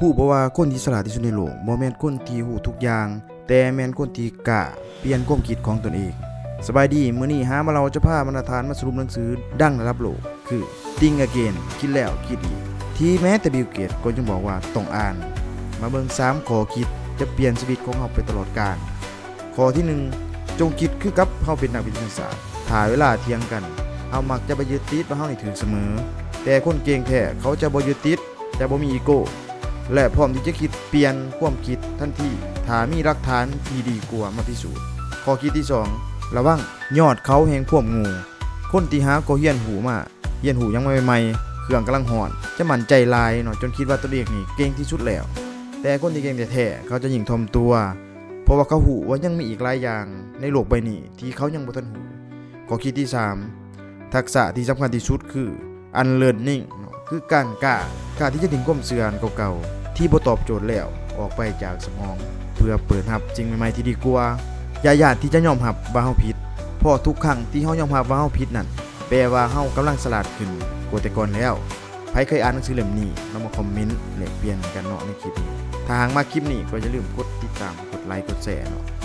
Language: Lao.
ຮູ້ບໍ່ວ່າຄົນທີ່ສະຫຼາດທີ່ສຸດໃນໂລກ ບໍ່ແມ່ນຄົນທີ່ຮູ້ທຸກຢ່າງ, ແຕ່ແມ່ນຄົນທີ່ກ້າປ່ຽນຄວາມຄິດຂອງຕົນເອງ. ສະບາຍດີ, ມື້ນີ້ຫາມາເລົ່າຈະພາບັນດາທ່ານມາສະຫຼຸບໜັງສືດັງລະດັບໂລກ ຄື Think Again ຄິດແລ້ວຄິດອີກ ທີ່ແມ້ແຕ່ Bill Gates ກໍຍັງບອກວ່າຕ້ອງອ່ານ. ມາເບິ່ງສາມຂໍ້ຄິດຈະປ່ຽນຊີວິດຂອງເຮົາໄປຕະຫຼອດການ. ຂໍ້ທີໜຶ່ງ, ຈົ່ງຄິດຄືກັບເຮົາເປັນນັກວິທະຍາສາດ. ຖ້າເວລາຖຽງກັນ, ເຮົາມັກຈະໄປຍຶດຕິດວ່າເຮົານີ້ຖືກສະເໝີ, ແຕ່ຄົນເກັ່ງແທ້ເຂົາຈະບໍ່ຍຶດຕິດ, ຈະບໍ່ມີອີໂກ້ ແລະ ພ້ອມທີ່ຈະຄິດປ່ຽນຄວາມຄິດທັນທີ ຖ້າມີຫຼັກຖານທີ່ດີກວ່າມາພິສູດ. ຂໍ້ຄິດທີສອງ, ລະວັງຍອດເຂົາແຫ່ງຄວາມໂງ່. ຄົນທີ່ຫາກໍຮຽນຮູ້ມາ, ຮຽນຮູ້ຫຍັງມາໃໝ່ໆ, ເຄື່ອງກຳລັງຮ້ອນ, ຈະໝັ້ນໃຈຫຼາຍເນາະ, ຈົນຄິດວ່າຕົນເອງນີ້ເກັ່ງທີ່ສຸດແລ້ວ. ແຕ່ຄົນທີ່ເກັ່ງແທ້ໆ ເຂົາຈະຍິ່ງຖ່ອມຕົວ ເພາະວ່າເຂົາຮູ້ວ່າຍັງມີອີກຫຼາຍຢ່າງໃນໂລກໃບນີ້ທີ່ເຂົາຍັງບໍ່ທັນຮູ້. ຂໍ້ຄິດທີສາມ, ທັກສະທີ່ສຳຄັນທີ່ສຸດຄື unlearning ເນາະ, ຄືການກ້າ, ກ້າທີ່ຈະຖິ້ມຄວາມເຊື່ອອັນເກົ່າໆທີ່ບໍ່ຕອບໂຈດແລ້ວອອກໄປຈາກສະໝອງ ເພື່ອເປີດຮັບສິ່ງໃໝ່ໆທີ່ດີກວ່າ. ຢ່າຢ້ານທີ່ຈະຍອມຮັບວ່າເຮົາຜິດ, ເພາະທຸກຄັ້ງທີ່ເຮົາຍອມຮັບວ່າເຮົາຜິດນັ້ນ ແປວ່າເຮົາກຳລັງສະຫຼາດຂຶ້ນກວ່າແຕ່ກ່ອນແລ້ວ. ໃຜເຄີຍອ່ານໜັງສືເຫຼັ້ມນີ້ ລອງມາຄອມເມັນແລກປ່ຽນກັນເນາະໃນຄລິບນີ້. ຖ້າຫາກມັກຄລິບນີ້ກໍຢ່າລືມກົດຕິດຕາມ, ກົດໄລ, ກົດແຊເນາະ.